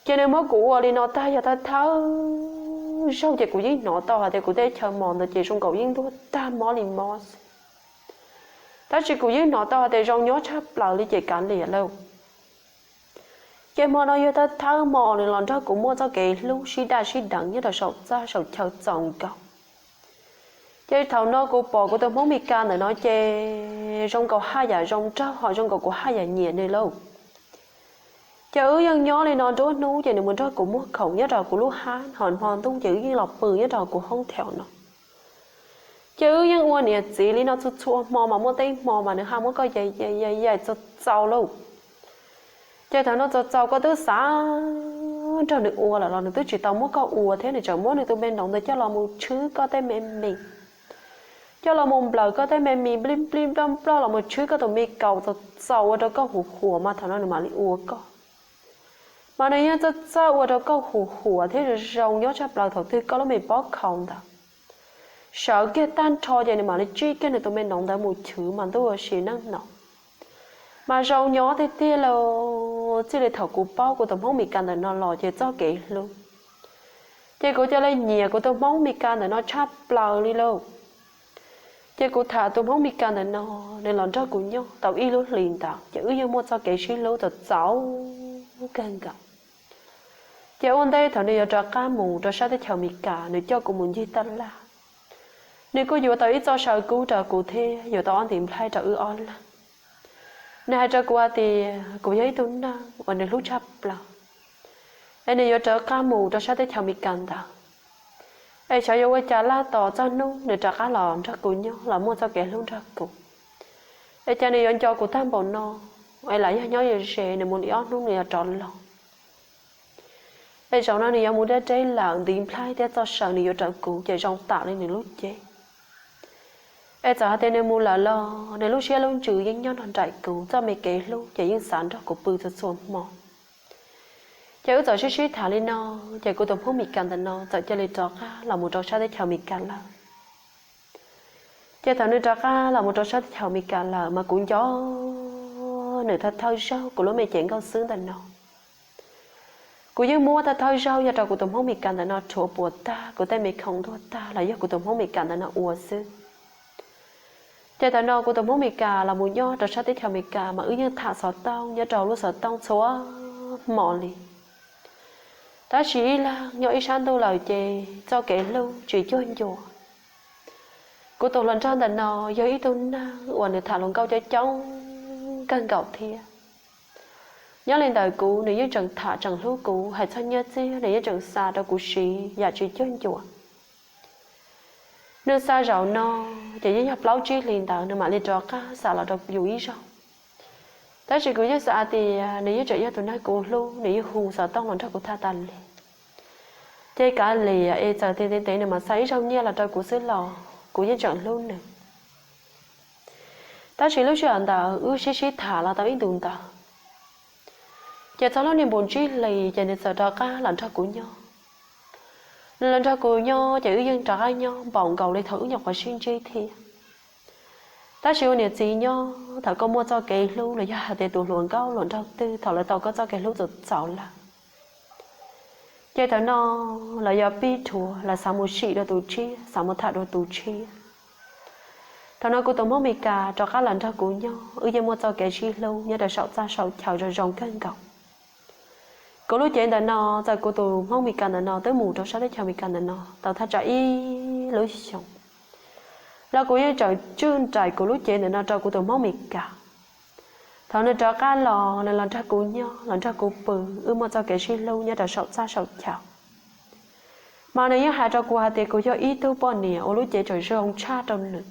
Ces nws muab kuv ua li no tag yog thawj thawj zaug ces kuv yeej hnov tau hais tias kuv tej chaw mos ntawd ces zoo nkaus yeej ntuag tag mob li mob xwb. Tab sis kuv yeej hnov tau hais tias zoo nyob tshaj plaws li ces kav liam lauj. Ces hmo no yog thawj thawj hmo nws los nrog kuv muaj txoj kev hlub sib daj sib deev nyob rau saum txaj saum chaw txaus nkaus. Ces thaum no kuv pom kuv tus Hmoob Mes Kas ntawm no ces zoo nkaus haj yam zoo nraug ho zoo nkaus kuv haj yam nyiam nws lauj. Ces wb yeej nyob li no nruab hnub ces nws mus nrog kuv muag khoom nyob rau kuv lub hab ho hmo ntuj ces wb yeej los pw nyob rau kuv hoob theem no. Ces wb yeej ua niam txiv li no txhua txhua hmo mas muaj tej hmo mas nws ho muab koj yaim yaim yaim txaus txaus lauj. Ces thaum no txaus txaus koj twb xav nrog nws ua lawm los nws twb tsis tau muab koj ua thiab nws tseem muab nws tus me noov ntawd coj los mus tshwb koj tej me mis, coj los mus nplawm koj tej me mis nplij nplij nploj nploj los mus tshwb koj tus me kaus txaus txaus ua rau koj huv huam mas thaum no nws mam li ua koj. Mas nws yeej txawj txawj ua rau koj huv huam thiab zoo zoo nyob tshaj plaws thaum twg koj lub me pob khaus ntawd sawv kiag tag nrho ces nws mam li tsij kiag nws tus me noov ntawd mus chwv mas ntuj ua si neej no. Mas zoo nyob tiag tiag lauj, txij li thaum kuv paub kuv tus Hmoob Mes Kas ntawm no los ces txoj kev hlub ces kuv cia li nyiam kuv tus Hmoob Mes Kas ntawm no tshaj plaws li lauj. Ces kuv tham tus Hmoob Mes Kas ntawm no, nws los nrog kuv nyob tau ib lub hlis ntawd ces wb yeej muaj txoj kev sib hlub txaus txaus kawg nkaus. Ces ua ntej thaum nws yuav rov qab mus rau sab teb chaws Amelikas nws coj kuv mus ncig taj laj. Nws kuj yuav tau ib txoj saw kub rau kuv thiab yuav tau ob ntiv nplhaib rau wb ob leeg. Nws hais rau kuv hais tias kuv yog ib tug neeg uas nws hlub tshaj plaws, es nws yuav rov qab mus rau sab teb chaws Amelikas ntawd, es xyov yuav ua cas laj tos txog hnub nws rov qab los nrog kuv nyob los muaj txoj kev hlub nrog kuv, es cas nws yuav nco kuv tag npaum no, es lam yog nyob ze ze nws mus li ob hnub nws yuav rov los. Es zaum no nws yuav mus deb deb lawm ntiv nplhaib thiab txoj saw nws yuav raws kuv ces zoo tam li nws lub cev. Es txawm hais tias nws mus lawm los nws lub siab lub ntsws yeej nyob nrog nraim kuv, txoj me kev hlub ces yeej xav nrog kuv pw txhua txhua hmo. Ces wb txawm sib sib tham li no, ces kuv tus Hmoob Mes Kas ntawm no txawm cia li rov qab los mus rau sab teb chaws Amelikas lawm. Ces thaum nws rov qab los mus rau sab teb chaws Amelikas lawm mas kuv nco nws thawj thawj zaug kuv lub me cev nkauj xwb ntawm no. Kuv yeej muab thawj thawj zaug yog rau kuv tus Hmoob Mes Kas ntawm no rhuav puas tag kuv tej me khoom ntuag tag los yog kuv tus Hmoob Mes Kas ntawm no ua xwb. Ces thaum no kuv tus Hmoob Mes Kas los mus nyob rau sab teb chaws Amelikas mas wb yeej tham xov tooj nyob rau lub xov tooj txhua hmo li. Tab sis ib leeg nyob ib sab ntuj lawm ces txoj kev hlub tsis cuag ncua. Kuv tus hluas nraug ntawm no yog ib tug neeg uas nws tham hluas nkauj coob coob kawg nkaus thiab. Nyob li ntawm kuv nws yeej tseem tham tseem hlub kuv, hais txog nyiaj txiag nws yeej tseem xa rau kuv siv yam tsis cuag ncua. Nws xa zaum no ces yeej yog plaub tsib hlis ntawd nws mam li rov qab xa los rau yus ib zaug. Tab sis kuv yeej xav hais tias nws yeej tseem yog tus neeg kuv hlub, nws yeej hu xov tooj los nrog kuv tham tas li. Ces kav liam es txawm tias ntev ntev nws mam xa ib zaug nyiaj los rau kuv xwb los kuv yeej tseem hlub nws. Tab sis lub sij hawm ntawd wb sib sib tham los tau ib ntus ntawd, ces txog lub niag npus tsib hlis ces nws txawm rov qab los nrog kuv nyob. Nws los nrog kuv nyob ces wb yeej rov qab nyob npaum nkaus li thaum wb nyuam qhuav sib ntsib thiab. Tab sis ua niam txiv nyob thaum koj muaj txoj kev hlub los yog hais tias tus hluas nkauj hluas nraug twg thaum lawv tau koj txoj kev hlub txaus txaus lawm, ces thaum no lawv yuav pib dhuav, lawv xav mus sim rau tus tshiab, xav mus tham dua tus tshiab. Thaum no kuv tus Hmoob Mes Kas rov qab los nrog kuv nyob, wb yeej muaj txoj kev sib hlub nyob rau saum txaj saum chaw zoo zoo kawg nkaus. Kuv lub cev ntawm no, txawm kuv tus Hmoob Mes Kas ntawm no twb mus rau sab teb chaws Amelikas ntawm no tau thaj tsam ib lub xyoos los kuv yeej tseem tswj nraim kuv lub cev ntawm no rau kuv tus Hmoob Mes Kas. Thaum nws rov qab los, nws los nrog kuv nyob, los nrog kuv pw, wb muaj txoj kev sib hlub nyob rau saum txaj saum chaw. Mas nws yeej hais rau kuv hais tias kuv yog ib tug poj niam uas lub cev tseem zoo tshaj rau nws.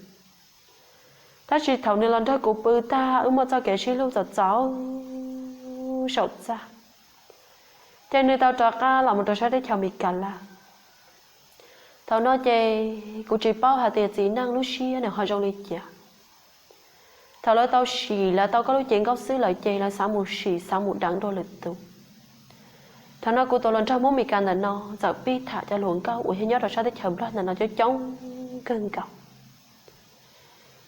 Tab sis thaum nws los nrog kuv pw tag, wb muaj txoj kev sib hlub txaus txaus saum txaj, Ces nws tau rov qab los mus rau sab teb chaws Amelikas lawm. Thaum no ces kuv tsis paub hais tias txiv neej lub siab nws ho zoo li cas. Thaum lawv tau sim lawv tau koj lub cev nkauj xwb lawm ces lawv xav mus sim xav mus deev dua lwm tus. Thaum no kuv tus hluas nraug Hmoob Amelikas ntawm no txawm pib tham cov hluas nkauj uas yog nyob rau sab teb chaws Nplog ntawm no coob coob kawg nkaus.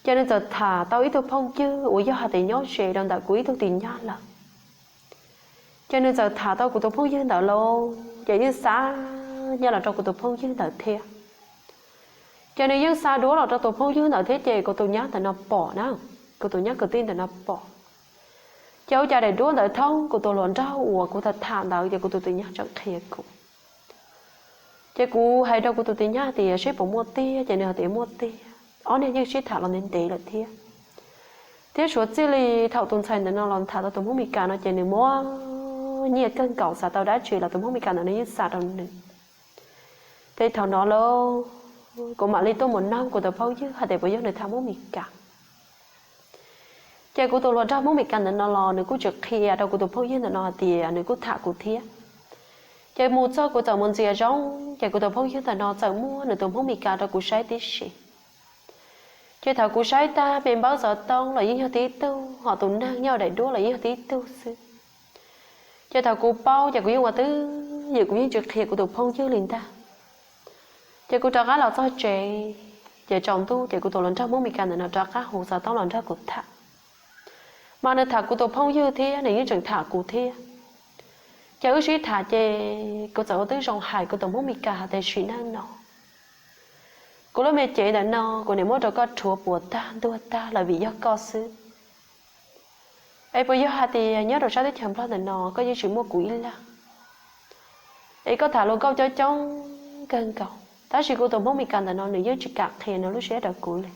Ces nws txawm tham tau ib tug phooj ywg uas yog hais tias nyob ze rau ntawm kuv ib tug tim nyab lawm. Ces nws txawm tham tau kuv tus phooj ywg ntawd lauj, ces yeej xa nyiaj los rau kuv tus phooj ywg ntawd thiab. Ces nws yeej xa duab los rau tus phooj ywg ntawd thiab ces kuv tus nyab ntawm no pom na, kuv tus nyab kwv tij ntawm no pom. Ces ua cas daim duab ntawd thoob kuv tus hluas nraug uas kuv tham tham ntawd ces kuv tus tij nyab tseem qhia kuv. Ces kuv hais rau kuv tus tij nyab tias seb puas muaj tiag, ces nws hais tias muaj tiag. Ob niag yeej sib tham los ntev ntev lawm thiab. Thiab suav txij li thaum tus ntxhais ntawm no los tham tau tus Hmoob Meskas no ces nws muaj nyiaj kawg nkaus, xav tau dab tsi los tus Hmoob Meskas ntawm no yeej xa rau nws. Ces thaum no lauj, kuv mam li tuaj mus noog kuv tus phooj ywg hais tias puas yog nws tham Hmoob Meskas. Ces kuv tus hluas nraug Hmoob Meskas ntawm no los nws kuj tsis qhia rau kuv tus phooj ywg ntawm no hais tias nws kuj tham kuv thiab. Ces mus txog kuv txawm mus ntxias zoo, ces kuv tus phooj ywg ntawm no txawm muab nws tus Hmoob Meskas rau kuv saib tib si. Ces thaum kuv saib tag, me npawb xov tooj los yeej yog tib tug, ho tus neeg nyob daim duab los yeej yog tib tug xwb. Ces thaum kuv paub ces kuv yeej ua twj ywm, kuv yeej tsis qhia kuv tus phooj ywg li ntag. Ces kuv rov qab los txog tsev, ces tsaus ntuj ces kuv tus hluas nraug Hmoob Meskas ntawm no rov qab hu xov tooj los nrog kuv tham. Mas nws tham kuv tus phooj ywg thiab nws yeej tseem tham kuv thiab. Ces wb sib tham ces kuv txawm ua twb zoo hais kuv tus Hmoob Meskas hais tias sim neej no kuv lub me cev ntawm no kuv niam muab rau koj rhuav puas tag ntuag tag lawm vim yog koj xwb. Es puas yog hais tias nyob rau sab teb chaws Nplog ntawm no koj yeej tsis muaj kuv ib leeg, es koj tham luag nkauj coob coob kawg nkaus, tab sis kuv tus Hmoob Meskas ntawm no nws yeej tsis kam qhia nws lub siab rau kuv li.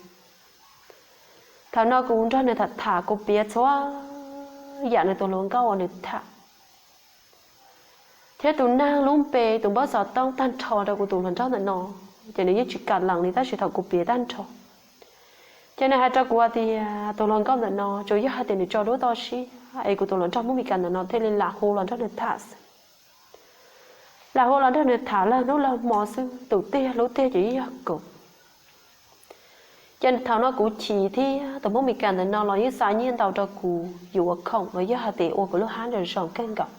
Thaum no kuv nrog nws tham tham, kuv piav txhua yam nws tus hluas nkauj uas nws tham, thiab tus neeg lub npe, tus npawb xov tooj tag nrho rau kuv tus hluas nraug ntawm no, ces nws yeej tsis kam lees li, tab sis thaum kuv piav tag nrho ces nws hais rau kuv hais tias tus hluas nkauj ntawm no tsuas yog hais tias nws tso duab toj siab es kuv tus hluas nraug Hmoob Meskas ntawm no thiaj li lam hu los nrog nws tham xwb. Lam hu los nrog nws tham lag hnub lag hmo xwb, tus tiag hlub tiag ces yeej yog kuv. Ces thaum no kuv chim thiab tus Hmoob Meskas ntawm no los yeej xa nyiaj ntau rau kuv yuav ua khoom los yog hais tias ua kuv lub hab zoo zoo kawg nkaus.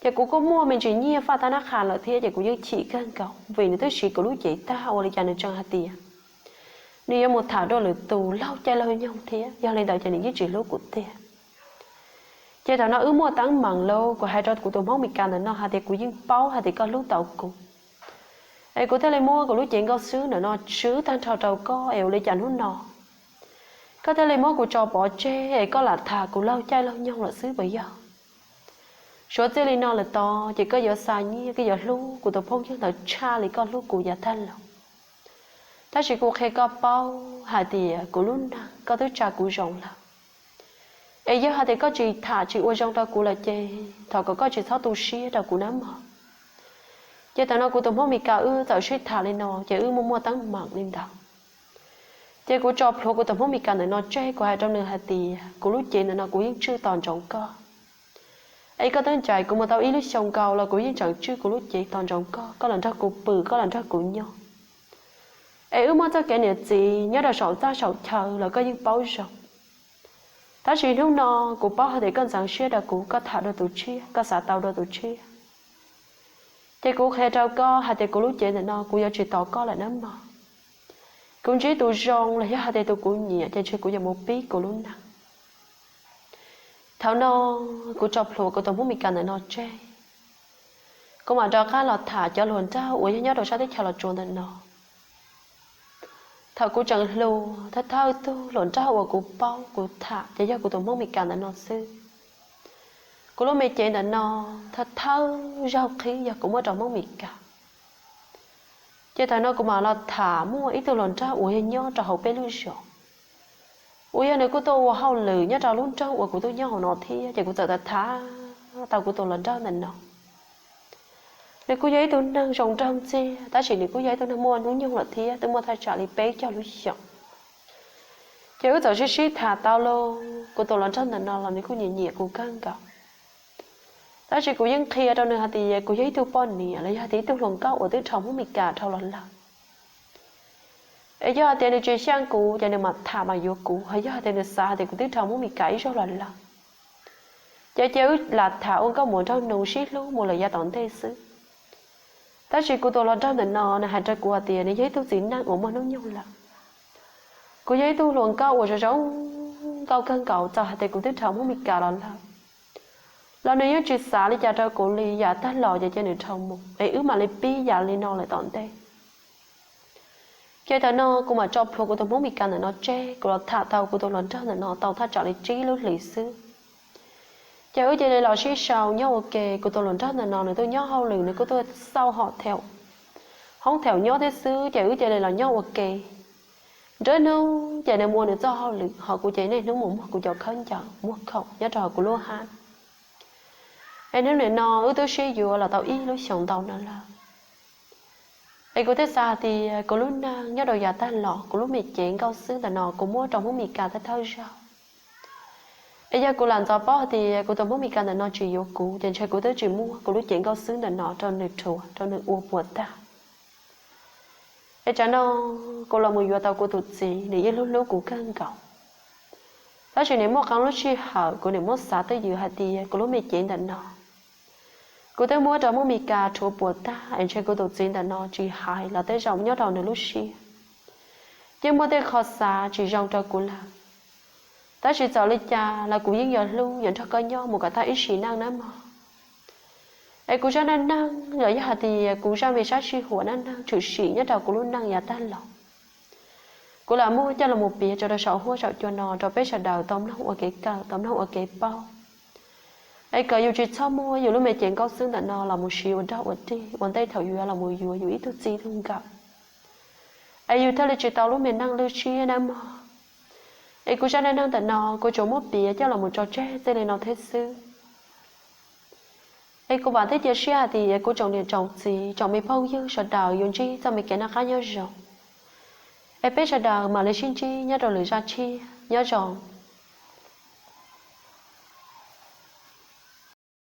Ces kuv kuj muaj me ntsis nyiaj faj tab nab qha lawm thiab ces kuv yeej chim kawg nkaus vim nws twb siv kuv lub cev tag ua li cas nws tseem hais tias nws yuav mus tham dua lwm tus laug caij laug nyoog thiab, yog li ntawd ces nws yeej tsis hlub kuv tiag. Ces thaum no wb muaj teeb meem lauj, kuv hais rau kuv tus Hmoob Meskas ntawm no hais tias kuv yeej paub hais tias koj hlub tau kuv, es kuv thiaj li muab kuv lub cev nkauj xwb ntawm no tswb tag nrho rau koj, es ua li cas hnub no koj thiaj li muab kuv tso pov tseg es koj lam tham kuv laug caij laug nyoog lawm xwb puas yog? Suav txij li no lawm tod ces koj yuav xa nyiaj, koj yuav hlub kuv tus phooj ywg ntawd tshaj li koj hlub kuv yav tag los. Tab sis kuv qhia koj paub hais tias kuv lub neej koj twb tsa kuv zoo lawm. Es yog hais tias koj tsis tham tsis ua zoo rau kuv lawm ces thov kom koj tsis txhob tu siab rau kuv nawb mog. Ces thaum no kuv tus Hmoob Meskas wb txawm sib tham li no ces wb muaj muaj teeb meem li ntawd. Ces kuv tso plhuav kuv tus Hmoob Meskas ntawm no tseg, kuv hais rau nws hais tias kuv lub cev ntawm no kuv yeej tswj tos ntsoov koj. Es koj twb ncaim kuv mus tau ib lub xyoo nkaus los kuv yeej tseem tswj kuv lub cev tos ntsoov koj, koj los nrog kuv pw, koj los nrog kuv nyob. Es wb muaj txoj kev niam txiv nyob rau saum txaj saum chaw los koj yeej paub zoo. Tab sis hnub no kuv paub hais tias koj ntxeev siab rau kuv, koj tham dua tus tshiab, koj xav tau dua tus tshiab. Ces kuv qhia rau koj hais tias kuv lub cev ntawm no kuv yuav tsis tos koj lawm nawb mog. Kuv ntsib tus zoo los yog hais tias tus kuv nyiam ces ntshe kuv yuav mus pib kuv lub neej. Thaum no kuv tso plhuav kuv tus Hmoob Meskas ntawm no tseg, kuv mam rov qab los tham cov hluas nraug uas yog nyob rau sab teb chaws Los Tsuas ntawm no. Thaum kuv tseem hluas, thawj thawj tug hluas nraug uas kuv paub kuv tham ces yog kuv tus Hmoob Meskas ntawm no xwb. Kuv lub me cev ntawm no thawj thawj zaug qhib yog kuv muab rau Hmoob Meskas. Ces thaum no kuv mam los tham muaj ib tug hluas nraug uas yog nyob rau hauv peb lub zos, uas yog nws kuj tuaj ua hauj lwm nyob rau lub nroog uas kuv tuaj nyob hauv no thiab, ces kuv txawm tham tham tau kuv tus hluas nraug ntawm no. Nws kuj yog ib tug neeg zoo nraug ntxiag, tab sis nws kuj yog ib tug neeg muaj hnub nyoog lawm thiab, twb muaj thaj tsam li peb caug lub xyoos. Ces wb txawm sib sib tham tau lauj, kuv tus hluas nraug ntawm no los nws kuj nyiam nyiam kuv kawg nkaus. Tab sis kuv yeej qhia rau nws hais tias kuv yog ib tug poj niam los yog tias ib tug hluas nkauj uas twb dhau Hmoob Mes Kas dhau los lawm. Es yog hais tias nws tsis xyeej kuv ces nws mam tham mam yuav kuv, ho yog hais tias nws xav hais tias kuv twb dhau Hmoob Mes Kas ib zaug los lawm, ces cia wb lam tham ua nkauj muam nraug nus sib hlub mus lawm yav tom ntej xwb. Tab sis kuv tus hluas nraug ntawm no nws hais rau kuv hais tias nws yog ib tug txiv neej uas muaj hnub nyoog lawm. Kuv yog ib tug hluas nkauj uas zoo zoo nkauj kawg nkaus, txawm hais tias kuv twb dhau Hmoob Mes Kas los lawm los nws yeej tsis xav li cas rau kuv li, yav tag los ces cia nws dhau mus es wb mam li pib yav li no lawm tom ntej. Ces thaum no kuv mam tso plhuav kuv tus Hmoob Mes Kas ntawm no tseg, kuv los tham tau kuv tus hluas nraug ntawm no tau thaj tsam li tsib lub hlis xwb. Ces wb cia li los sib sau nyob ua ke, kuv tus hluas nraug ntawm no nws tuaj nyob hauj lwm, nws kuj tuaj xauj hom theem, hoob theem nyob thiab xwb, ces wb cia li los nyob ua ke. Nruab hnub ces nws mus ua nws txoj hauj lwm, ho kuv ces niaj hnub mus muag kuv cov khaub ncaws muag khoom nyob rau hauv kuv lub hab. Es hnub nim no wb twb sib yuav los tau ib lub xyoos ntau no lawm. Es kuv thiaj xav hais tias kuv lub neej nyob rau yav tag los, kuv lub me cev nkauj xwb ntawm no kuv muab rau Hmoob Mes Kas thawj thawj zaug. Es yog kuv lam ntxov paub hais tias kuv tus Hmoob Mes Kas ntawm no tsis yuav kuv, ces ntshe kuv twb tsis muab kuv lub cev nkauj xwb ntawm no rau nws rhuav, rau nws ua puas tag. Es tsam no kuv los mus yuav tau kuv tus txiv, nws yeej hlub hlub kuv kawg nkaus. Tab sis nws muaj qee lub sij hawm kuv niaj muab xav twj ywm hais tias kuv lub me cev ntawm no kuv twb muab rau Hmoob Mes Kas rhuav puas tag, es ntshe kuv tus txiv ntawm no tsis hais los tej zaum nyob rau nws lub siab yeej muaj tej qho xav tsis zoo rau kuv lawm. Tab sis txawm li cas los kuv yeej yuav hlub yuav nrog koj nyob mus kom tag ib sim neej nawb mog. Es kuv zaj neej neeg los yog hais tias kuv zaj me sab sij huam neej neeg tshwm sim nyob rau kuv lub neej yav tag los, kuv lam muab coj los mus piav tso rau saum huab saum cua no rau peb sawv daws tau mloog ua kev kawm, tau mloog ua kev paub. Es kom yus tsis txhob muab yus lub me cev nkauj xwb ntawm no los mus siv ua dog ua dig ua ntej thaum yus yuav los mus yuav yus ib tug txij ib tug nkawm, es yus thiaj li tsis tau lub me neej lwj siab nawb mog. Es kuv zaj neej neeg ntawm no kuv tsuas muab piav coj los mus tso tseg txij li no thiab xwb. Es kuv vam thiab cia siab hais tias kuv tsoom niam tsoom txiv tsoom me phooj ywg sawv daws yuav ntsib txoj me kev noj qab nyob zoo. Es peb sawv daws mam li sib ntsib nyob rau lwm zaj tshiab, nyob zoo.